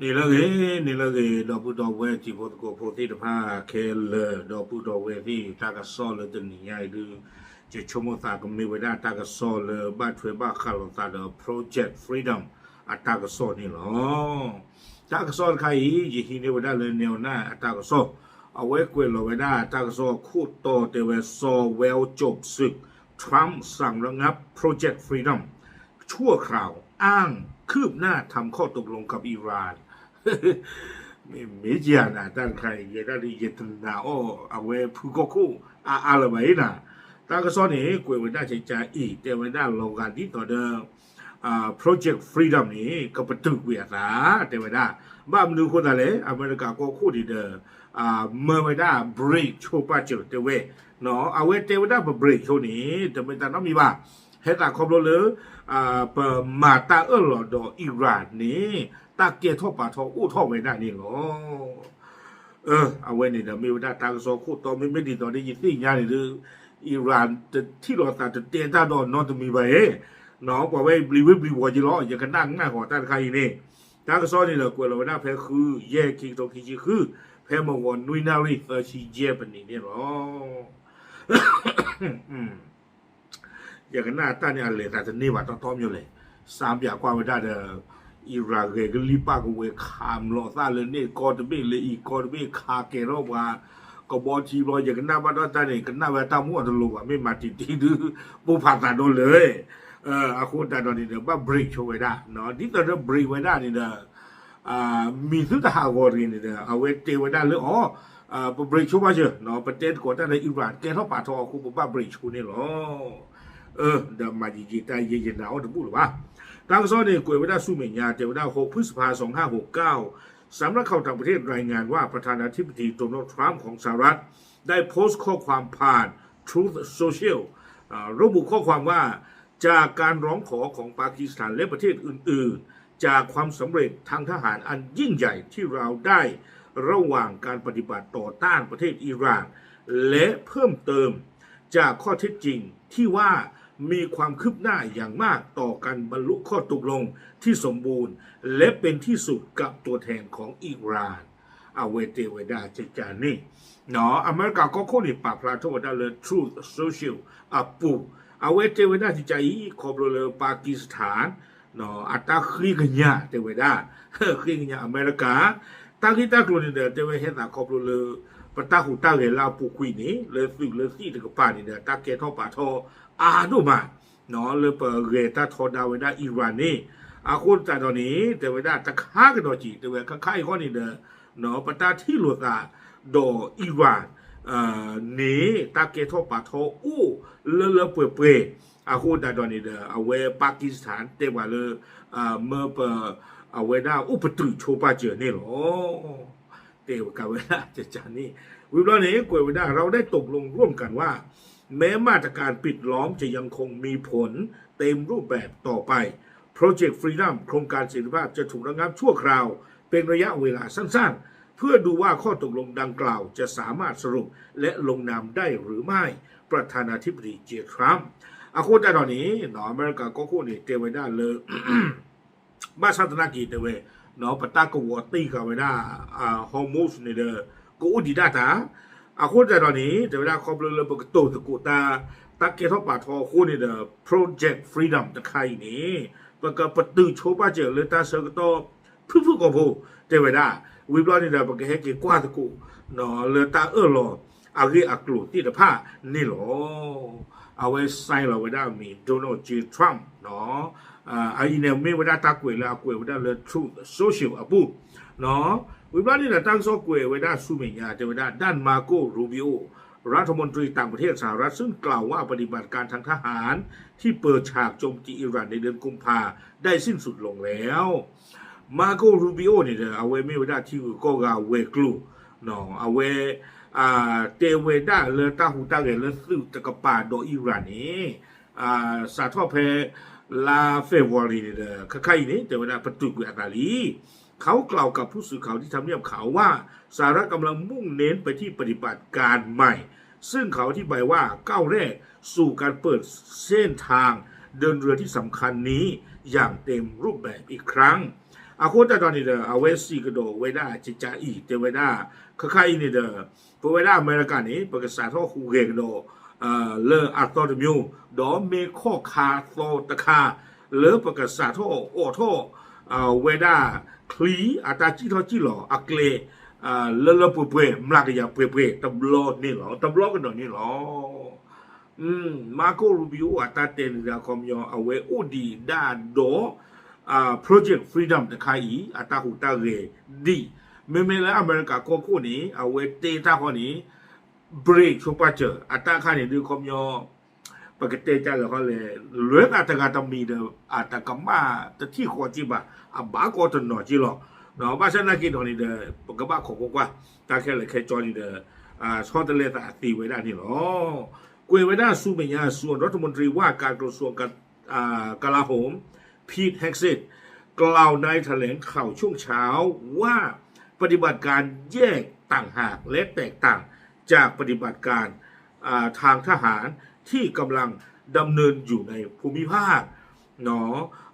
န့ၣ်လၢအဂ့ၤ, န့ၣ်လၢအဂ့ၤ, ဒီပုၢ်ဒီဝဲၢ်တံၤဖိသကိးဖိသ့ၣ်တဖၣ်ခဲလၢာ်, ဒီပုၢ်ဒီဝဲၢ်သ့ၣ် တၢ်ကစီၣ်လၢတနံၤညါအံၤဒုး, ယဆိကမိၣ်သးကမ့ၢ်ဝဲဒၣ်တၢ်ကစီၣ်လၢဘၣ်ထွဲဘၣ်ဃးလိာ်သးဒီး Project Freedom အတၢ်ကစီၣ်န့ၣ်လီၤ. တၢ်ကစီၣ်တခါအံၤ ယဟံးန့ၢ်ဝဲဒၣ်လၢ Newsnight အတၢ်ကစီၣ်, အဝဲကွဲးလီၤဝဲဒၣ်တၢ်ကစီၣ်ခိၣ်တီတဲဝဲ စီၤဝဲလ် ကၠိၣ်စ့း, Trump สั่งระงับ Project Freedom ชั่วคราว อ้างคืบหน้าทำข้อตกลงกับอิหร่าน မ့ၢ်ယၤနၤ တၢ်တခါအံၤ ယဲဒၣ်ဒ်ယတနာ်အီၤ အဝဲဖုကီၢ်ခိၣ်အါအါလၢၤဘၣ်အံၤနၤ, တၢ်ကစီၣ်န့ၣ် ကွဲးဝဲဒၣ်ကကါအံၤ တဲဝဲဒၣ်လီၤဂာ်ဒ်သိးဒီး Project Freedom န့ၣ် ကပတုာ်ကွံာ်အသး တဲဝဲဒၣ်, ဘၣ်မနုၤအဃိသတးလဲၣ် အမဲရကၤကီၢ်ခိၣ်န့ၣ်ဒီး မၢဝဲဒၣ် break ဆိပာ်စၢၤတဲဝဲ, အဝဲတဲဝဲဒၣ်ပ break ဆိန့ၣ် တမ့ၢ်တၢ်နီတမံၤဘၣ်, ဟဲသးခီဖျိလၢ ပမၤတၢ်အၢၣ်လီၤဒီး Iran န့ၣ် တၢ်ကဲထီၣ်ပာ်ထီၣ်အိၣ်ထီၣ်ဝဲဒၣ်န့ၣ်လီၤ. အဝဲန့ၣ်ဒီးမ့ၢ်ဝဲဒၣ်တၢ်ကစီၣ်ခိၣ်တီ မ့မ့ၢ်ဒ်သိးဒီးယသ့ၣ်ညါန့ၣ်ဒီး Iran တထံၣ်လိာ်သးတတဲတၢ်ဒီးနီတမံၤဘၣ်အံၤ, ပှၤဝဲအံၤဘျံးဝ့ဘျံးဝီၤက့ၤလီၤ ယကနၣ်ငၣ်ဃီၤတၢ်တခါအံၤန့ၣ်, တၢ်ကစီၣ်န့ၣ်ဒီးကွဲးလီၤဝဲဒၣ်ဖဲဃု ယဲၢ် ခံကထိခံဆံဃု, ဖဲမဝီၤနွံနၣ်ရံၣ်သၢဆံယဲၢ်ပနံးန့ၣ်လီၤ. ယကနၣ်တၢ်န့ၣ်အလဲၤသးတန့ၢ်ဘၣ်တီတီမ့ၢ်လဲၣ်, စၢ်ပၠးကွၢ်ဝဲဒၣ်ဒီး Iran ဂဲၤကလံၢ်ပာ်ကဝဲၤခးမျိာ်သၣ်လၢန့ၣ်ကီတဘ့ၣ်လၢအံၤကီတဘ့ၣ်ခးကဲထီၣ်ပှၤ ကဘီထံဘျီ ယကနၣ်ဘၣ်ဒီးတၢ်န့ၣ် ကနၣ်ဝဲတၢ်မူအတလိၤဘၣ် မ့ၢ်မၤတံၤတံၤဒုး ပိၢ်ဖးသးဒီးလၢ အဃိသတးဒီးန့ၣ်ဒီး ဘၣ် break ဆိဝဲဒၣ်, ဒ်သိးဒီး break ဝဲဒၣ်န့ၣ်ဒီး မံၤသုတဟးဂီၤတဂ့ၤန့ၣ်ဒီး အဝဲတဲဝဲဒၣ်လၢအီၤ, ပ break ဆိဘၣ်စၢၤ, ပတဲသကိးတၢ်လၢ Iran ကဲထီၣ်ပာ်ထီၣ်အဃိ ပဘၣ် break ဆိန့ၣ်လီၤ. ဒီးမၤယံာ်ယံာ်တၢ်ယဲယနၤအီၤတဘူၣ်လၢၤဘၣ်. တၢ်ကစီၣ်န့ၣ် ကွဲးဝဲဒၣ်ဆူမဲာ်ညါ တဲဝဲဒၣ် หกพฤษภาสองห้าหกเก้า สำนักข่าวต่างประเทศรายงานว่าประธานาธิบดีโดนัลด์ทรัมป์ของสหรัฐได้โพสต์ข้อความผ่าน Truth Social ระบุข้อความว่า จากการร้องขอของปากีสถานและประเทศอื่นๆ จากความสำเร็จทางทหารอันยิ่งใหญ่ที่เราได้ระหว่างการปฏิบัติต่อต้านประเทศอิหร่านและเพิ่มเติมจากข้อเท็จจริงที่ว่ามีความคืบหน้าอย่างมากต่อการบรรลุข้อตกลงที่สมบูรณ์และเป็นที่สุดกับตัวแทนของอิหร่าน အဝဲတဲဝဲဒၣ်ကကါန့ၣ်, အမဲရကၤကီၢ်ခိၣ်န့ၣ် ပာ်ဖျါထီၣ်ဝဲဒၣ်လၢ Truth Social အပူၤ, အဝဲတဲဝဲဒၣ်ကကါအံၤ ခီဖျိလၢ Pakistan အတၢ်ဃ့ကညးတဲဝဲဒၣ်, ဃ့ကညးအမဲရကၤ, တၢ်ဂ့ၢ်တၢ်ကျိၤန့ၣ်ဒီး တဲဝဲဟဲသးခီဖျိလၢ ပတၢ်ဟူးတၢ်ဂဲၤလၢအပူၤကွံာ်န့ၣ် လၢသုးလၢသံၣ်တကပၤန့ၣ်ဒီး တၢ်ကဲထီၣ်ပာ်ထီၣ်အါဒိၣ်မး လၢပဂဲၤတၢ်ထီဒါဝဲဒၣ် Iran န့ၣ်, အဃိသတးဒီးန့ၣ် တဲဝဲဒၣ်တခါကဒီးက့ၤ တဲဝဲခါခါအံၤဃီန့ၣ်ဒီး ပတၢ်ထံၣ်လိာ်သးဒီး Iran န့ၣ် တၢ်ကဲထီၣ်ပာ်ထီၣ်အိၣ်လၢလၢပှဲၤပှဲၤ, အဃိသတးဒီးန့ၣ်ဒီး အဝဲ Pakistan တဲပှၤလၢ မၢပ အဝဲဒၣ်အိၣ်ပတုာ်ဆိပာ်စၢၤန့ၣ်လီၤ. တဲဝဲကဝဲဒၣ်ကကါန့ၣ်, ဝံၤဘျီန့ၣ် ကွဲးဝဲဒၣ် เราได้ตกลงร่วมกันว่า แม้มาตรการปิดล้อมจะยังคงมีผลเต็มรูปแบบต่อไป Project Freedom โครงการเสรีภาพจะถูกระงับชั่วคราวเป็นระยะเวลาสั้นๆ เพื่อดูว่าข้อตกลงดังกล่าวจะสามารถสรุปและลงนามได้หรือไม่ ประธานาธิบดีเจ ทรัมป์ အဃိသတးဒီးန့ၣ် အမဲရကၤကီၢ်ခိၣ်န့ၣ် တဲဝဲဒၣ်လၢ ဘၣ်ဆၣ်သနာ်က့ တဲဝဲ ပတၢ်ကဝီၤတ့ၢ်ဃာ်ဝဲဒၣ် Hormuz န့ၣ်ဒီး ကအိၣ်ဒံးဒၣ်တၢ်, အဃိသတးဒီးန့ၣ် တဲဝဲဒၣ်ခီဖျိလၢပကတိၤသကိးတၢ် တၢ်ကဲထီၣ်ပာ်ထီၣ်အဃိန့ၣ်ဒီး Project Freedom တခါအံၤန့ၣ် ပကပတုာ်ဆိပာ်စၢၤလၢတၢ်ဆၢကတီၢ် ဖုၣ်ဖုၣ်ကိာ်ဖိ တဲဝဲဒၣ်, ဝံၤဘျီန့ၣ်ဒီး ပကဟဲက့ၤကွၢ်သကိး လၢတၢ်အၢၣ်လီၤအဂ့ၢ်အကျိၤသ့ၣ်တဖၣ်န့ၣ်လီၤ. အဝဲ sign လီၤဝဲဒၣ်အမံၤ Donald J Trump အအံၤန့ၣ်မ့ၢ်ဝဲဒၣ်တၢ်ကွဲးလၢအကွဲးဝဲဒၣ်လၢ Truth Social အပူၤ, ဝံၤဘျီန့ၣ်ဒီး တၢ်ကစီၣ်ကွဲးဝဲဒၣ်ဆူမဲာ်ညါ တဲဝဲဒၣ် ด้าน Marco Rubio รัฐมนตรีต่างประเทศสหรัฐ ซึ่งกล่าวว่าปฏิบัติการทางทหารที่เปิดฉากโจมตีอิหร่านในเดือนกุมภาได้สิ้นสุดลงแล้ว Marco Rubio န့ၣ်ဒီး အဝဲမ့ၢ်ဝဲဒၣ်ထံဂုၤကီၢ်ဂၤဝဲၤကျိၤ, အဝဲ တဲဝဲဒၣ်လၢတၢ်ဟူးတၢ်ဂဲၤလၢသုးတကပၤဒီး Iran န့ၣ် စးထီၣ်ဖဲ လါ February န့ၣ်ဒီး ခဲခါအံၤန့ၣ် တဲဝဲဒၣ်ပတုာ်ကွံာ်အသးလံ. เขากล่าวกับผู้สื่อข่าวที่ทำเนียบขาวว่า สหรัฐกำลังมุ่งเน้นไปที่ปฏิบัติการใหม่ ซึ่งเขาอธิบายว่าก้าวแรกสู่การเปิดเส้นทางเดินเรือที่สำคัญนี้อย่างเต็มรูปแบบอีกครั้ง အဃိသတးဒီးန့ၣ်ဒီး အဝဲစံးကဒီးဝဲဒၣ်ကကါအံၤ တဲဝဲဒၣ် ခဲခါအံၤန့ၣ်ဒီး ပဝဲဒၣ်အမဲရကၤန့ၣ် ပကစးထီၣ်ဟူးဂဲၤကဒီး လၢအသီတမျိုး ဒီးမ့ၢ်ခီၣ်ခါသီတခါ လၢပကစးထီၣ်အိးထီၣ် ဝဲဒၣ်ချံအတၢ်စံၣ်ထီၣ်စံၣ်လီၤအကျဲ လၢလၢပှဲၤပှဲၤ မျးကယၤပှဲၤပှဲၤ တဘျီန့ၣ်လီၤ တဘျီကဒီးန့ၣ်လီၤ. Marco Rubio အတၢ်တဲန့ၣ်ဒီး အခီပညီ အဝဲအိၣ်ဒံးဒၣ်ဒီး Project Freedom တခါအံၤ အတၢ်ဟူးတၢ်ဂဲၤဒံး မ့မ့ၢ်လၢအမဲရကၤကီၢ်ခိၣ်န့ၣ် အဝဲတဲတၢ်ဃီန့ၣ် break ဆိပာ်စၢၤ အတၢ်ခါန့ၣ်ဒုး အခီပညီ ပကတဲကလဲၣ်ဃီလဲၣ် လဲၤသးတဂၤတမံၤဒီး အတကမၣ်တထံၣ်ဃီက့ဘၣ် အဘၣ်ကီတနီၤက့လီၤ. ဘၣ်ဆၣ်သနာ်က့ဒီးန့ၣ်ဒီး ပကဘၣ်ခိးကွၢ်ကွၢ် တၢ်ခဲလၢာ်ခဲဆ့န့ၣ်ဒီး ဆီတလဲသးသ့ဝဲဒၣ်န့ၣ်လီၤ. ကွဲးဝဲဒၣ်ဆူမဲာ်ညါ ဆူ รัฐมนตรีว่าการกระทรวงกลาโหม Pete Hegseth กล่าวในแถลงข่าวช่วงเช้าว่า ปฏิบัติการแยกต่างหากและแตกต่างจากปฏิบัติการ ทางทหารที่กำลังดำเนินอยู่ในภูมิภาค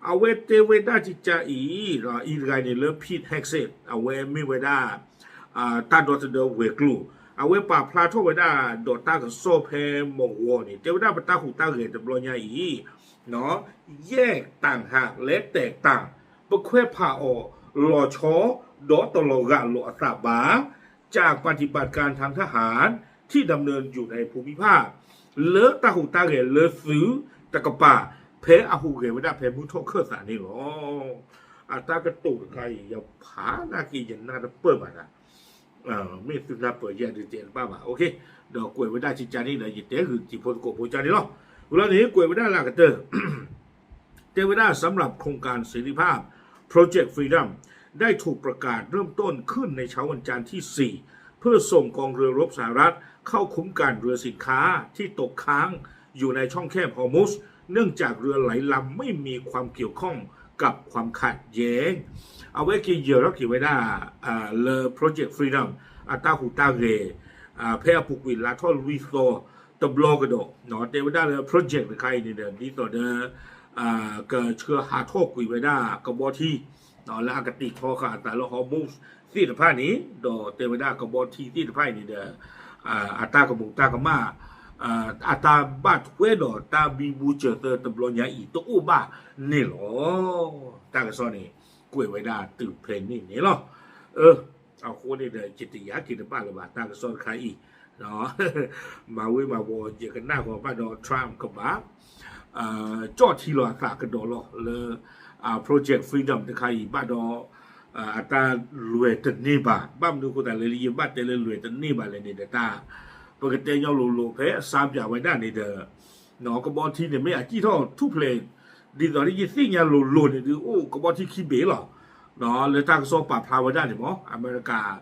အဝဲတဲဝဲဒၣ်ကကါအံၤ အံၤတဂၤန့ၣ်လၢ Pete Hegseth အဝဲမ့ၢ်ဝဲဒၣ် တၢ်ဒီသဒၢဝဲၤကျိၤ အဝဲပာ်ဖျါထီၣ်ဝဲဒၣ်ဒီးတၢ်ကစီၣ်ဖဲမုၢ်ဂီၤန့ၣ် တဲဝဲဒၣ်ပတၢ်ဟူးတၢ်ဂဲၤတဘျီညါအံၤ แยกต่างหากและแตกต่าง ပခွဲးဖးအီၤ လီၤဆီ ဒီးတလီၤဂာ်လိာ်အသးဘၣ် จากปฏิบัติการทางทหารที่ดำเนินอยู่ในภูมิภาค လၢတၢ်ဟူးတၢ်ဂဲၤလၢသုးတကပၤ ဖဲအဟူးဂဲၤဝဲဒၣ်ဖဲမုၢ်ထီၣ်ခၢၣ်သးန့ၣ်လီၤ. အတၢ်ကတိၤတခါအံၤ ယဖးနာ်က့ယနၢ်တပၢၢ်ဘၣ်နၤ မ့ၢ်သုနၢ်ပၢၢ်ယဲဒုးတဲတဘၣ်ဘၣ် ဒီးကွဲးဝဲဒၣ်ကကါန့ၣ်ဒီး ယတဲဂုာ်တံၤဖိသကိးဖိကါန့ၣ်လီၤ. ဝံၤလီၤန့ၣ် ကွဲးဝဲဒၣ်လၢအကတၢၢ် တဲဝဲဒၣ် สำหรับโครงการเสรีภาพ Project Freedom ได้ถูกประกาศเริ่มต้นขึ้นในเช้าวันจันทร์ที่สี่ เพื่อส่งกองเรือรบสหรัฐเข้าคุ้มกันเรือสินค้าที่ตกค้างอยู่ในช่องแคบฮอร์มุซ เนื่องจากเรือหลายลำไม่มีความเกี่ยวข้องกับความขัดแย้ง အဝဲက့ၤယၢၤထီၣ်က့ၤဝဲဒၣ် လၢ Project Freedom အတၢ်ဟူးတၢ်ဂဲၤ ဖဲအပူၤကွံာ်လါထီၣ်လွံၢ်သီ တဘျီကဒီး တဲဝဲဒၣ်လၢ project တခါအံၤန့ၣ်ဒီး ဒ်သိးဒီး ကဆှၢဟးထီၣ်ကွံာ်ဝဲဒၣ်ကဘီထံ လၢအကတ့ၤထီဃာ်အသးလၢ Hormuz သ့ၣ်တဖၣ်န့ၣ် ဒီးတဲဝဲဒၣ်ကဘီထံသ့ၣ်တဖၣ်အံၤန့ၣ်ဒီး အတၢ်ကမူးတၢ်ကမၣ် အတၢ်ဘၣ်ထွဲဒီးတၢ်ဘံဘူစၢၤသၢတဘျီညါအံၤတအိၣ်ဘၣ်န့ၣ်လီၤ. တၢ်ကစီၣ်န့ၣ် ကွဲးဝဲဒၣ်တုၤဖဲန့ၣ်န့ၣ်လီၤ. အဃိန့ၣ်ဒီး ယတယာ်က့ၤတဘၣ်လၢၤဘၣ် တၢ်ကစီၣ်တခါအံၤ မၤဝံၤမၤဝီၤ ယကနၣ်ဂီၤဘၣ်ဒီး Trump ကဘၣ် ကၠီၣ်ထံလီၤအသးကဒီးလီၤလၢ Project Freedom တခါအံၤ ဘၣ်ဒီး အတၢ်လွဲၤတန့ၢ်ဘၣ် ဘၣ်မနုၤအဃိသတးလၢယဘၣ်တဲလၢလွဲၤတန့ၢ်ဘၣ်လဲၣ်န့ၣ်ဒီး တၢ် ပကတဲညီလိၤလိၤဖဲအစါပၠးဝဲဒၣ်န့ၣ်ဒီး ကဘီထံန့ၣ်မ့ၢ်အစံၣ်ထီၣ်ထူၣ်ဖျဲး ဒ်သိးလၢယသ့ၣ်ညါလိၤလိၤန့ၣ်ဒုး အိၣ်ကဘီထံခံဘ့ၣ်လီၤ. လၢတၢ်ကစီၣ်ပာ်ဖျါဝဲဒၣ်န့ၣ်မ့ၢ် အမဲရကၤ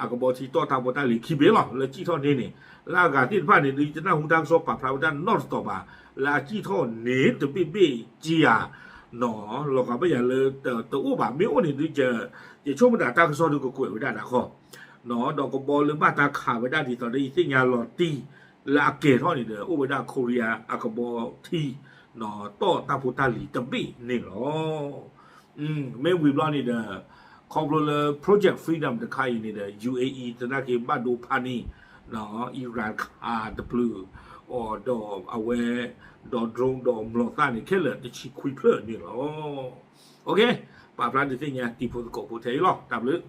အကဘီထံတီၢ်တၢ်ဖိတၢ်လံၤခံဘ့ၣ်လီၤ. လၢအဂၤသ့ၣ်တဖၣ်န့ၣ်ဒုး ယတနၢ်ဟူတၢ်ကစီၣ်ပာ်ဖျါဝဲဒၣ်နီတတီၤဘၣ် လၢအစံၣ်ထီၣ်န့ၣ်တဘ့ၣ်ဘ့ၣ်က့ဧါ လီၤဂာ်ဘၣ်ယၤလၢတအိၣ်ဘၣ် မ့ၢ်အိၣ်န့ၣ်ဒုး ယဆိကမိၣ်တၢ်ကစီၣ်ဒုးကကွဲးဝဲဒၣ်တခီ ဒီးကဘီလၢဘၣ်တၢ်ခးဝဲဒၣ်ဒ်သိးဒီးယသ့ၣ်ညါလီၤတံၢ် လၢအကဲၤထီၣ်န့ၣ်ဒီး အိၣ်ဝဲဒၣ် Korea အကဘီထံ တီၢ်တၢ်ဖိတၢ်လံၤတဘ့ၣ်န့ၣ်လီၤ. မ့ၢ်ဝံၤဘျီန့ၣ်ဒီး ခီဖျိလၢ Project Freedom တခါအံၤန့ၣ်ဒီး ယူၣ်အ့ၣ်အံၣ် သနာ်က့ဘၣ်ဒိဖးန့ၢ် အံရၣ်ခးတဖျၢၣ်အီၤဒီးအဝဲ ဒီး drone ဒီးမျိာ်သၣ်န့ၣ် ခဲလၢာ်တဆံခွံဖျၢၣ်န့ၣ်လီၤ. ပာ်ဖျါဒုးသ့ၣ်ညါတံၤဖိသကိးဖိထဲအံၤလီၤ. တၢ်ဘျုး